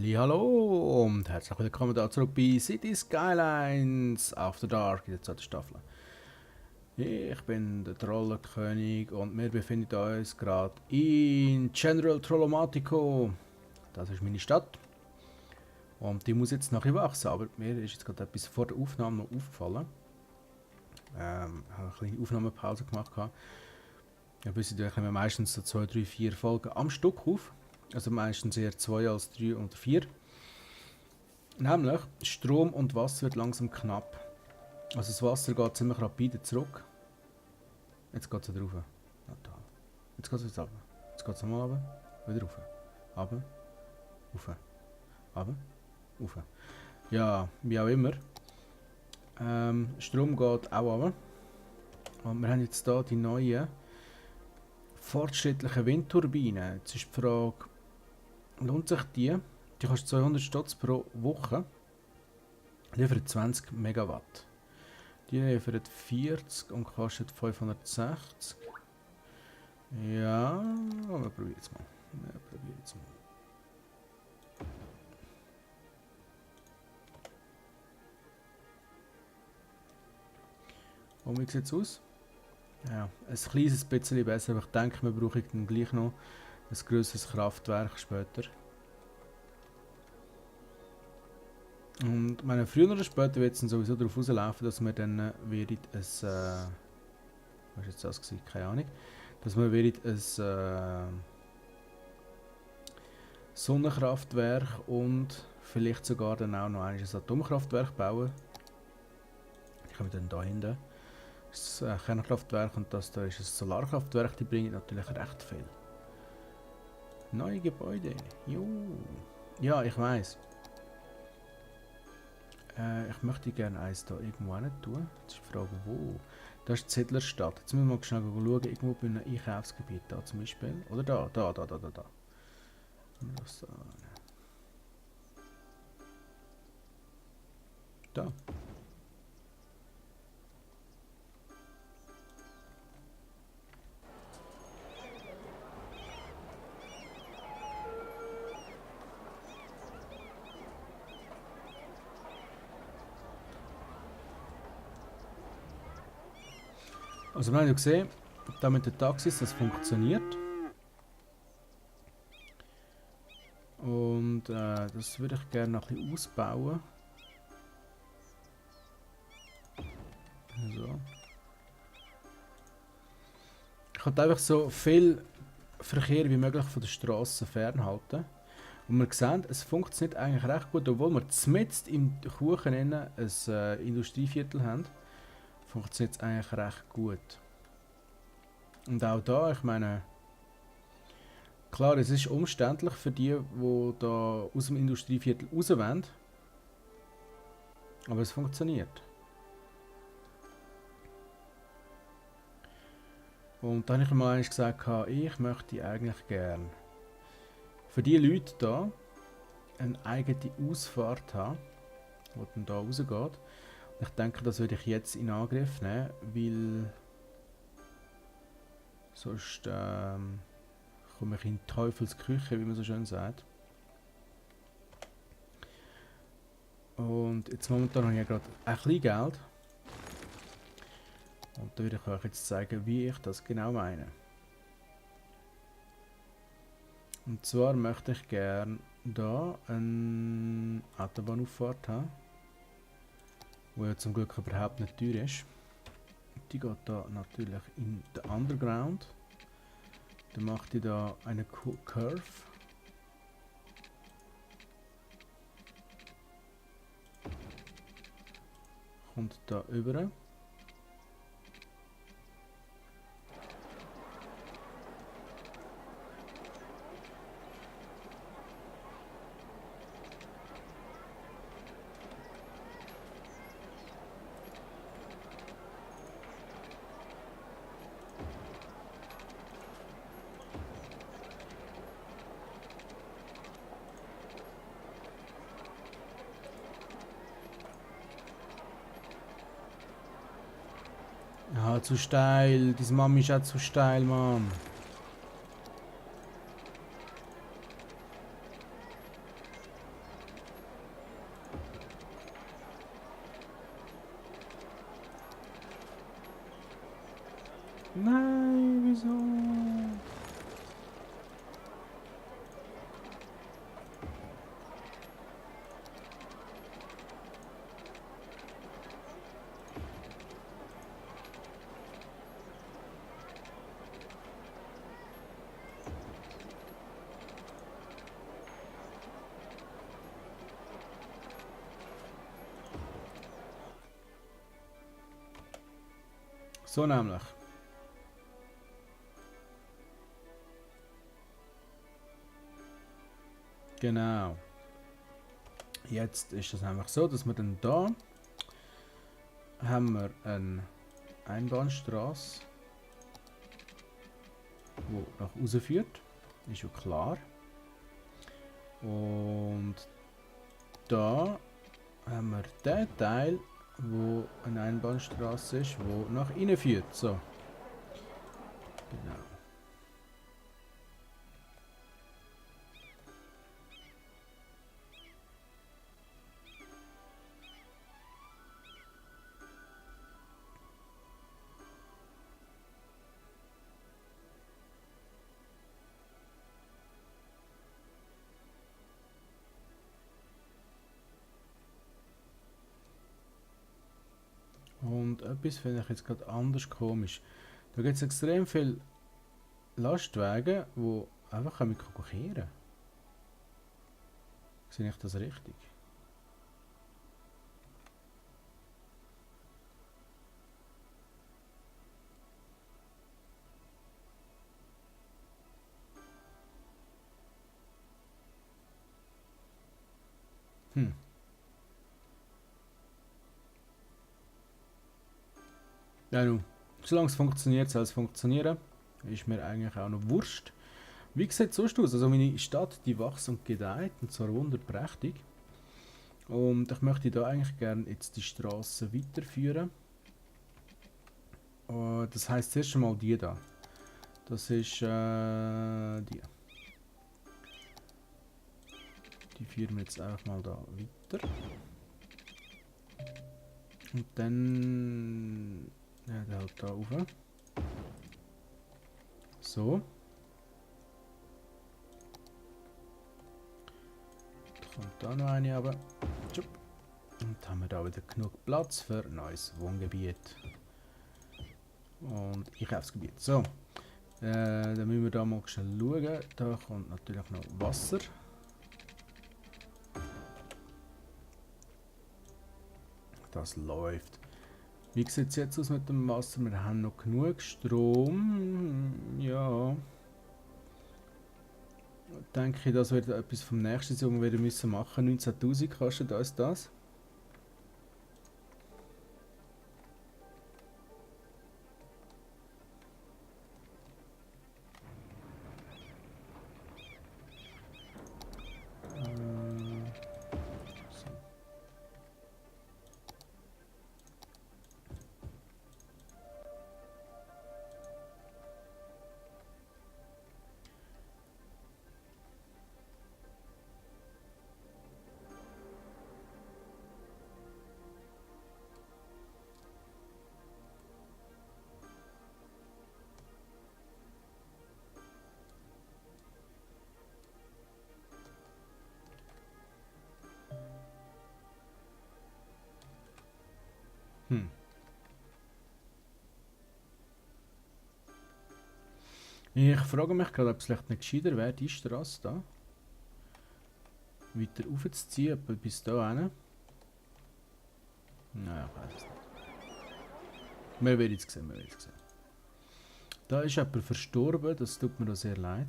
Hallo und herzlich willkommen da zurück bei City Skylines After Dark in der zweiten Staffel. Ich bin der Trollenkönig und wir befinden uns gerade in General Trollomatico. Das ist meine Stadt und die muss jetzt nachher wachsen, aber mir ist jetzt gerade etwas vor der Aufnahme noch aufgefallen. Ich habe eine kleine Aufnahmepause gemacht. Ja, bis ich nehmen meistens so 2, 3, 4 Folgen am Stück auf. Also meistens eher 2 als 3 und 4. Nämlich, Strom und Wasser wird langsam knapp. Also das Wasser geht ziemlich rapide zurück. Jetzt geht es wieder rauf. Ja, da. Jetzt geht es wieder runter. Jetzt geht es nochmal runter. Wieder rauf. Runter. Rauf. Runter. Rauf. Ja, wie auch immer. Strom geht auch runter. Und wir haben jetzt hier die neuen fortschrittlichen Windturbinen. Jetzt ist die Frage, lohnt sich die? Die kostet 200 Stutz pro Woche. Liefert 20 Megawatt. Die liefert 40 und kostet 560. Ja, wir probieren es mal. Und wie sieht es aus? Ja, ein kleines bisschen besser, aber ich denke, wir brauchen dann gleich noch ein grösseres Kraftwerk später. Und meine, früher oder später wird es dann sowieso darauf rauslaufen, dass wir dann ein was war jetzt das gewesen? Keine Ahnung. Dass wir ein Sonnenkraftwerk und vielleicht sogar dann auch noch ein Atomkraftwerk bauen. Die kommen dann da hinten. Das Kernkraftwerk und das da ist ein Solarkraftwerk, die bringen natürlich recht viel. Neue Gebäude. Jo. Ja, ich weiß. Ich möchte gerne eins da irgendwo hin tun. Jetzt ist die Frage, wo? Das ist die Siedlerstadt. Jetzt müssen wir mal schnell schauen, irgendwo bei einem Einkaufsgebiet da zum Beispiel. Oder da. Da. Also wir haben ja gesehen, da mit den Taxis, das funktioniert. Und das würde ich gerne noch ein bisschen ausbauen. So. Ich kann einfach so viel Verkehr wie möglich von der Straße fernhalten. Und wir sehen, es funktioniert eigentlich recht gut, obwohl wir mitten im Kuchen ein Industrieviertel haben. Funktioniert es eigentlich recht gut. Und auch da, ich meine, klar, es ist umständlich für die da aus dem Industrieviertel raus wollen. Aber es funktioniert. Und dann habe ich mal gesagt, ich möchte eigentlich gern für die Leute da eine eigene Ausfahrt haben, die dann da rausgeht. Ich denke, das würde ich jetzt in Angriff nehmen, weil sonst komme ich in Teufelsküche, wie man so schön sagt. Und jetzt momentan habe ich ja gerade ein bisschen Geld. Und da würde ich euch jetzt zeigen, wie ich das genau meine. Und zwar möchte ich gerne da eine Autobahnauffahrt haben, wo ja zum Glück überhaupt nicht teuer ist. Die geht da natürlich in den Underground. Dann macht die da eine Curve. Kommt da über. Ja, zu steil. Diese Mami ist auch zu steil, Mann. Nein, wieso? So nämlich. Genau. Jetzt ist es einfach so, dass wir dann da haben wir eine Einbahnstraße, die nach außen führt. Ist ja klar. Und da haben wir den Teil, wo eine Einbahnstraße ist, wo nach innen führt. So. Genau. Und etwas finde ich jetzt gerade anders komisch. Da gibt es extrem viele Lastwagen, die einfach kehren können. Sehe ich das richtig? Hm. Ja, nun. Solange es funktioniert, soll es funktionieren. Ist mir eigentlich auch noch wurscht. Wie sieht es sonst aus? Also meine Stadt, die wächst und gedeiht, und zwar wunderprächtig. Und ich möchte da eigentlich gerne jetzt die Straße weiterführen. Das heisst zuerst einmal die da. Das ist die. Die führen wir jetzt einfach mal da weiter. Und dann... Ja, der halt da rauf. So. Da kommt da noch eine runter. Und haben wir da wieder genug Platz für ein neues Wohngebiet. Und Einkaufsgebiet. So. Dann müssen wir da mal schnell schauen. Da kommt natürlich noch Wasser. Das läuft. Wie sieht es jetzt aus mit dem Wasser? Wir haben noch genug Strom. Ja. Denke ich, das wird etwas vom nächsten Jahr, wir wieder müssen machen. 19.000 kostet uns das. So. Hm. Ich frage mich gerade, ob es vielleicht nicht gescheiter wäre, die Straße da weiter aufzuziehen, etwa bis da hin. Naja, ich weiß es nicht. Wir werden es sehen, wir werden es sehen. Da ist jemand verstorben, das tut mir auch sehr leid.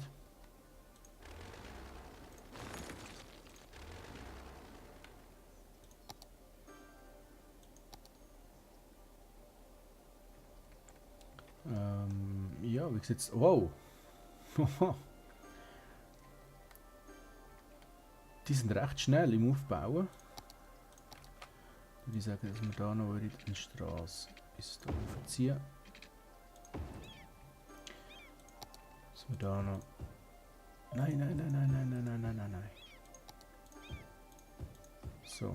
Ja, wie sieht's... Wow! Die sind recht schnell im Aufbauen. Ich würde sagen, dass wir da noch eine Straße bis da aufziehen. Dass wir da noch... Nein, nein, nein, nein, nein, nein, nein, nein, nein, nein. So.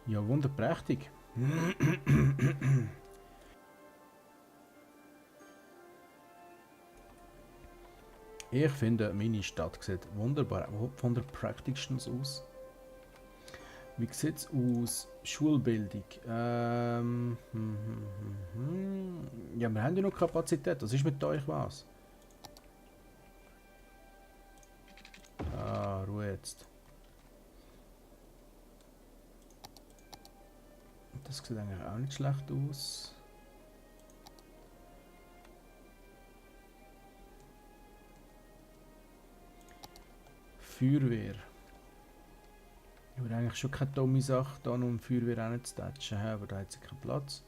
Ja, wunderprächtig. Ich finde, meine Stadt sieht wunderbar, wunderprächtigstens aus. Wie sieht es aus? Schulbildung. Ja, wir haben ja noch Kapazität. Was ist mit euch was? Ah, Ruhe jetzt. Das sieht eigentlich auch nicht schlecht aus. Feuerwehr. Ich würde eigentlich schon keine dumme Sache da um Feuerwehr auch nicht zu touchen, aber da hat sie keinen Platz.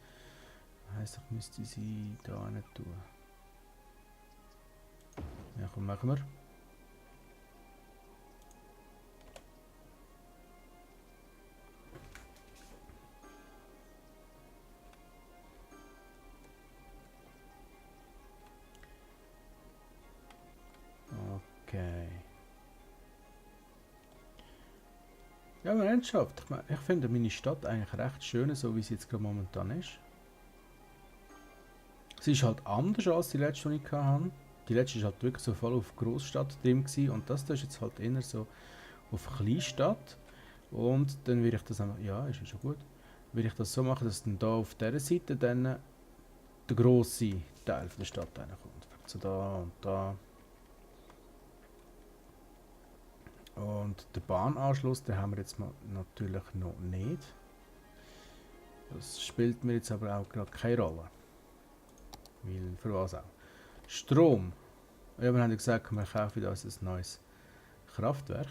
Das heisst, ich müsste sie da nicht tun. Ja, komm, machen wir. Okay. Ja, wir haben es geschafft. Ich finde meine Stadt eigentlich recht schön, so wie sie jetzt gerade momentan ist. Sie ist halt anders als die letzte, die ich hatte. Die letzte war halt wirklich so voll auf Großstadt drin und das da ist jetzt halt eher so auf Kleinstadt. Und dann würde ich das einfach, ja, ist ja schon gut, würde ich das so machen, dass dann da auf dieser Seite dann der grosse Teil von der Stadt reinkommt. So da und da. Und den Bahnanschluss, den haben wir jetzt mal natürlich noch nicht. Das spielt mir jetzt aber auch gerade keine Rolle. Weil, für was auch? Strom. Ja, wir haben ja gesagt, wir kaufen uns ein neues Kraftwerk.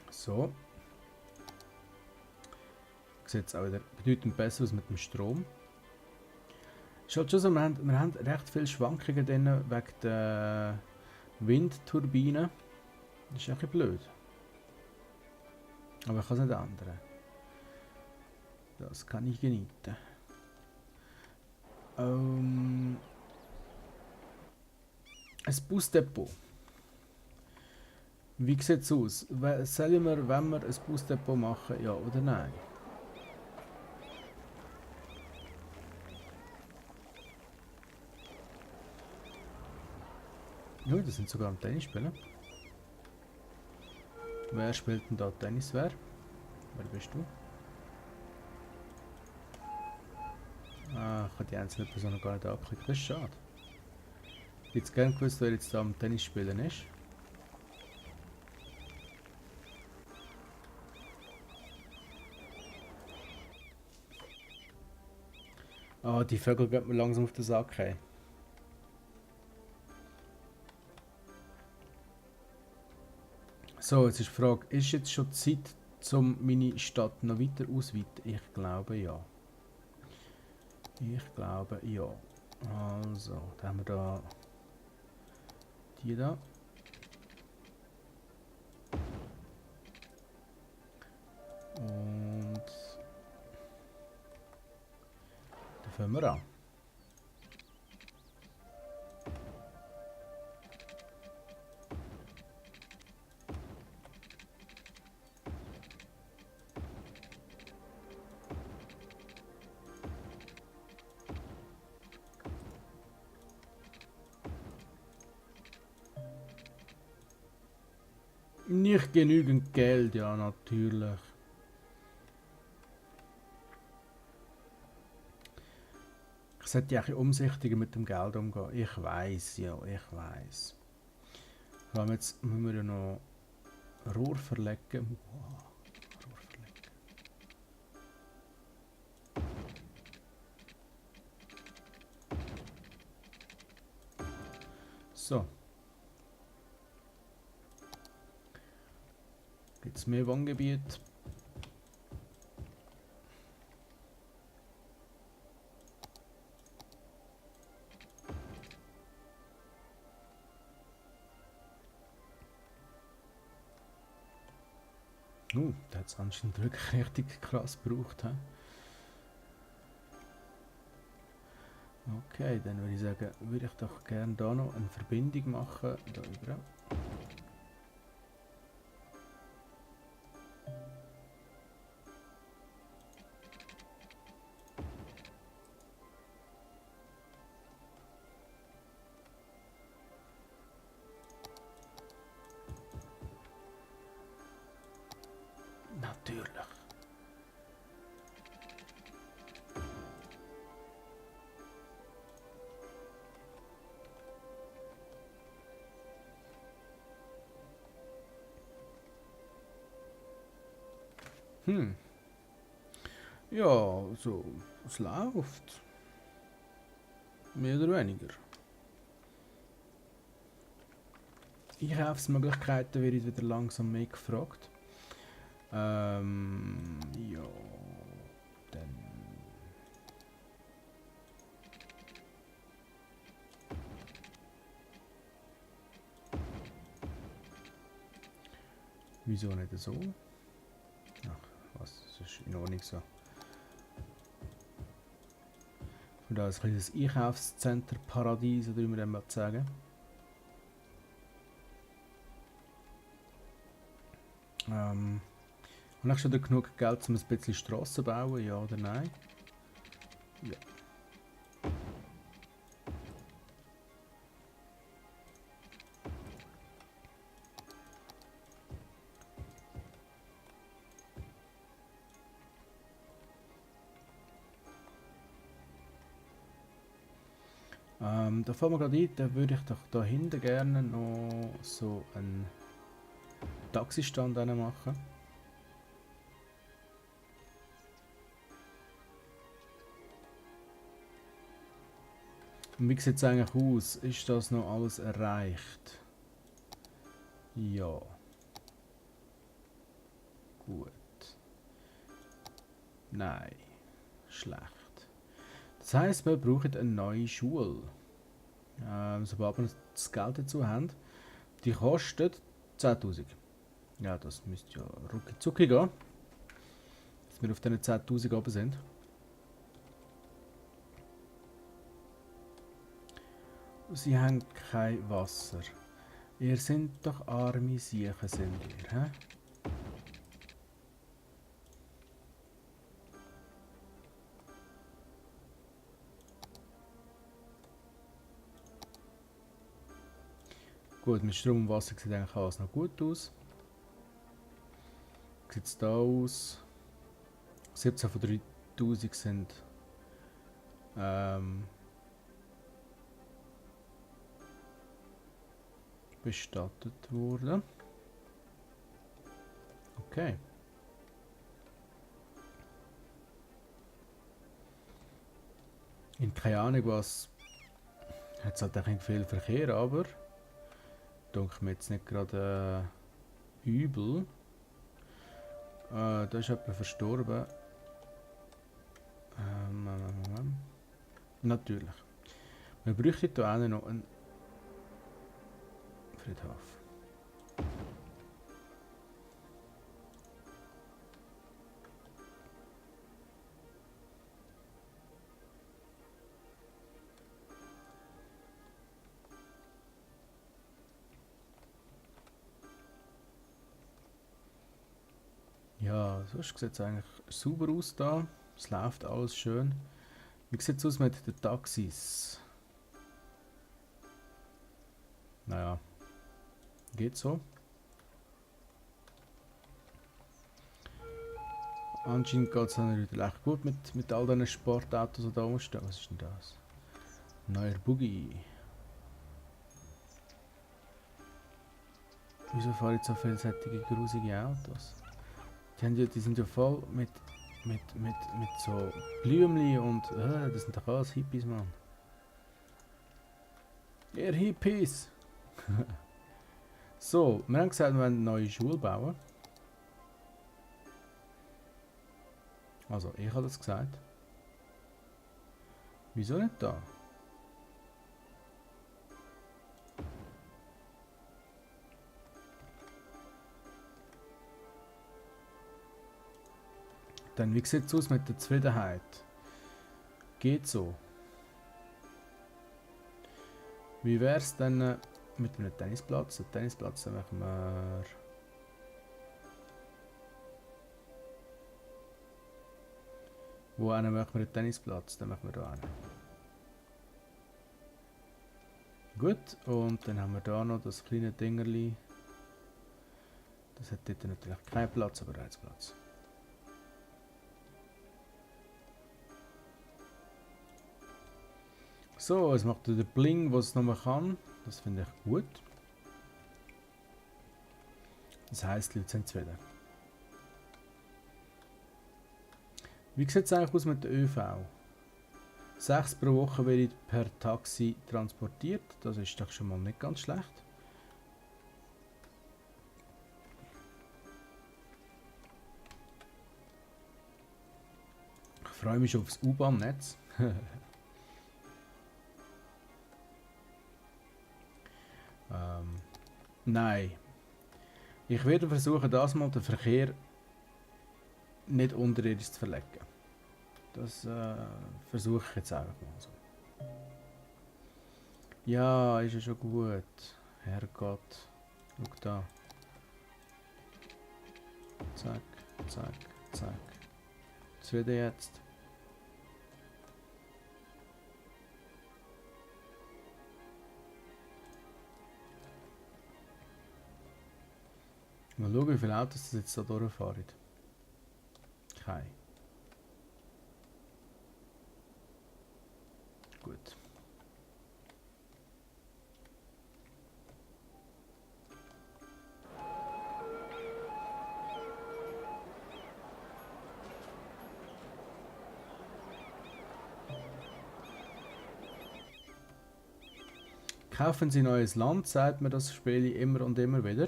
So. Sieht jetzt auch wieder bedeutend besser aus mit dem Strom. Ist halt schon so, wir haben recht viele Schwankungen drin wegen der Windturbinen. Das ist ein bisschen blöd. Aber ich kann es nicht ändern. Das kann ich genießen. Ein Busdepot. Wie sieht es aus? Sollen wir, wenn wir ein Busdepot machen, ja oder nein? Ja, das sind sogar am Tennis spielen. Wer spielt denn da Tennis? Wer bist du? Ah, ich habe die einzelne Person gar nicht angeklickt. Das ist schade. Ich hätte gerne gewusst, wer jetzt da am Tennis spielen ist. Ah, die Vögel gehen mir langsam auf den Sack. Hey. So, jetzt ist die Frage, ist jetzt schon Zeit, um meine Stadt noch weiter auszuweiten? Ich glaube ja. Ich glaube ja. Also, da haben wir da die da. Und da fangen wir an. Nicht genügend Geld, ja natürlich. Ich sollte ja ein bisschen umsichtiger mit dem Geld umgehen. Ich weiß, ja, ich weiß. Vor allem jetzt müssen wir ja noch Rohr verlegen. Wow, Rohr verlegen. So. Gibt es mehr Wohngebiet? Da hat es anscheinend wirklich richtig krass gebraucht. He? Okay, dann würde ich sagen, würde ich doch gerne da noch eine Verbindung machen. Da über. Natürlich. Hm. Ja, so, es läuft. Mehr oder weniger. Einkaufsmöglichkeiten werden wieder langsam mehr gefragt. Ja, dann. Wieso nicht so? Ach, was, das ist in Ordnung so. Von da ist ein kleines Einkaufscenter-Paradies, oder wie man das mal sagen. Habe ich schon genug Geld, um ein bisschen Strassen zu bauen, ja oder nein? Ja. Da fangen wir gerade ein, da würde ich doch da hinten gerne noch so einen Taxistand machen. Und wie sieht es eigentlich aus? Ist das noch alles erreicht? Ja. Gut. Nein. Schlecht. Das heisst, wir brauchen eine neue Schule. Sobald wir das Geld dazu haben. Die kostet 10.000. Ja, das müsste ja rucki zucki gehen. Dass wir auf diesen 10.000 oben sind. Sie haben kein Wasser. Ihr seid doch arme Siechen, sind ihr, hä? Gut, mit Strom und Wasser sieht eigentlich alles noch gut aus. Wie sieht es da aus? 17 von 3000 sind bestattet worden. Okay. In keine Ahnung was. Hat es halt eigentlich viel Verkehr, aber denke mir jetzt nicht gerade übel. Da ist jemand verstorben. Natürlich. Wir bräuchten hier noch einen Friedhof. Ja, sonst sieht es eigentlich sauber aus da. Es läuft alles schön. Wie sieht es aus mit den Taxis? Naja, geht so. Anscheinend geht es dann wieder recht gut mit all diesen Sportautos, die da rumstehen. Was ist denn das? Neuer Buggy. Wieso fahren jetzt so viele solche grusige Autos? Die sind ja voll mit so Blümchen und das sind doch alles Hippies, Mann. Ihr Hippies! So, wir haben gesagt, wir wollen eine neue Schule bauen. Also, ich habe das gesagt. Wieso nicht da? Dann, wie sieht es aus mit der Zufriedenheit? Geht so. Wie wäre es denn mit einem Tennisplatz? Einen Tennisplatz machen wir. Wo machen wir einen Tennisplatz? Dann machen wir da einen. Gut, und dann haben wir da noch das kleine Dingerli. Das hat dort natürlich keinen Platz, aber Platz. So, es macht der Bling, was es nochmal kann. Das finde ich gut. Das heisst, die Leute sind zufrieden. Wie sieht es eigentlich aus mit der ÖV? 6 pro Woche werde ich per Taxi transportiert. Das ist doch schon mal nicht ganz schlecht. Ich freue mich aufs U-Bahn-Netz. Nein. Ich werde versuchen, das mal den Verkehr nicht unterirdisch zu verlegen. Das versuche ich jetzt einfach mal so. Ja, ist ja schon gut. Herrgott. Schau da. Zack, zack, zack. Zufrieden jetzt. Mal schauen, wie viele Autos das jetzt da durchfahren. Kein. Gut. Kaufen Sie neues Land, sagt mir das Spiel immer und immer wieder.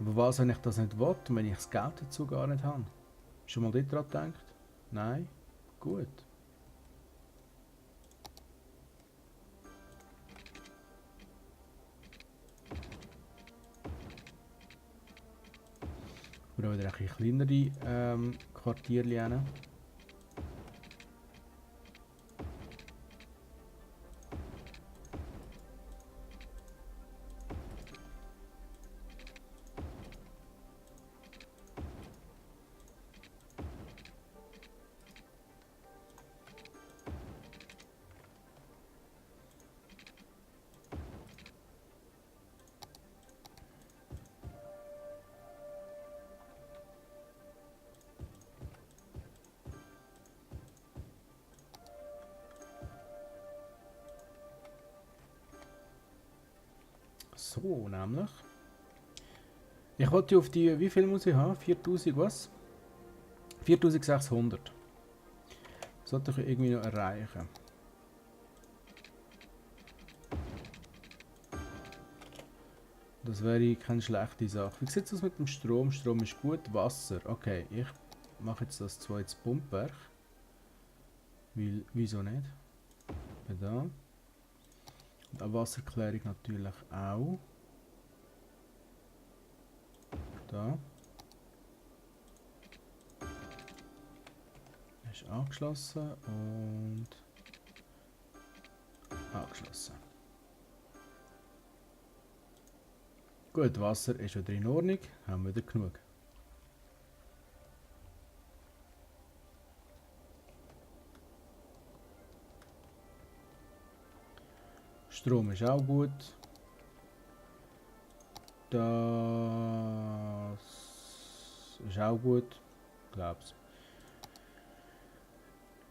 Aber was, wenn ich das nicht will und wenn ich das Geld dazu gar nicht habe? Schon mal dort dran gedacht? Nein? Gut. Wir haben wieder ein bisschen kleinere Quartierchen hin. So, nämlich. Ich wollte auf die, wie viel muss ich haben? 4000 was? 4600. Das sollte ich irgendwie noch erreichen. Das wäre keine schlechte Sache. Wie sieht es aus mit dem Strom? Strom ist gut. Wasser. Okay, ich mache jetzt das zweites Pumpwerk. Weil, wieso nicht? Da. Und eine Wasserklärung natürlich auch. Da. Ist angeschlossen und angeschlossen. Gut, Wasser ist wieder in Ordnung. Haben wir wieder genug. Strom ist auch gut. Das ist auch gut. Glaub's.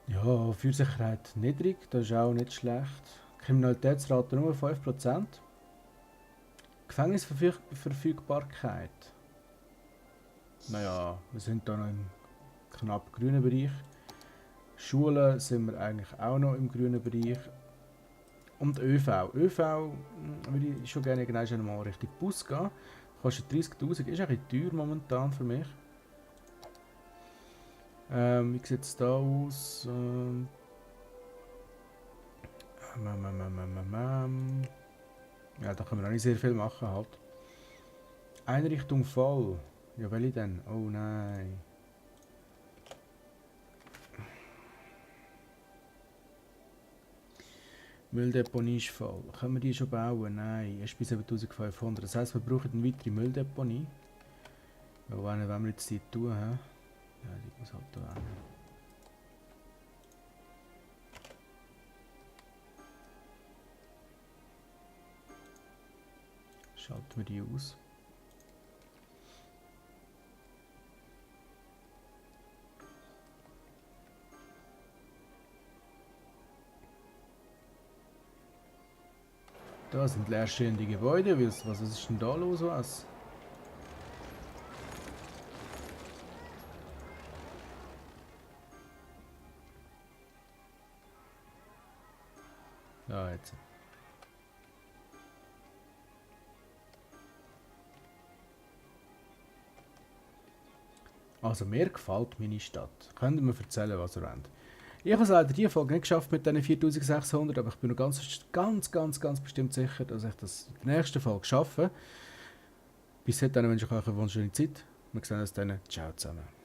Ja, Feuersicherheit niedrig, das ist auch nicht schlecht. Kriminalitätsrate nur 5%. Gefängnisverfügbarkeit. Naja, wir sind da noch im knapp grünen Bereich. Schulen sind wir eigentlich auch noch im grünen Bereich. Und ÖV. ÖV würde ich schon gerne mal Richtung Bus gehen. Kostet 30'000, ist ein bisschen teuer momentan für mich. Wie sieht es da aus? Ja, da können wir auch nicht sehr viel machen halt. Einrichtung voll. Ja, welche denn? Oh nein. Mülldeponie ist voll. Können wir die schon bauen? Nein, erst bis 7500. Das heisst, wir brauchen eine weitere Mülldeponie. Ja, wenn wir jetzt die tun, hä? Ja, die muss halt da rein. Schalten wir die aus. Da sind leerstehende Gebäude. Was ist denn da los? Was? Ja, jetzt. Also mir gefällt meine Stadt. Könnt ihr mir erzählen, was ihr wollt? Ich habe es leider diese Folge nicht geschafft mit diesen 4600, aber ich bin noch ganz bestimmt sicher, dass ich das in der nächsten Folge schaffe. Bis dahin wünsche ich euch eine wunderschöne Zeit. Wir sehen uns dann. Ciao zusammen.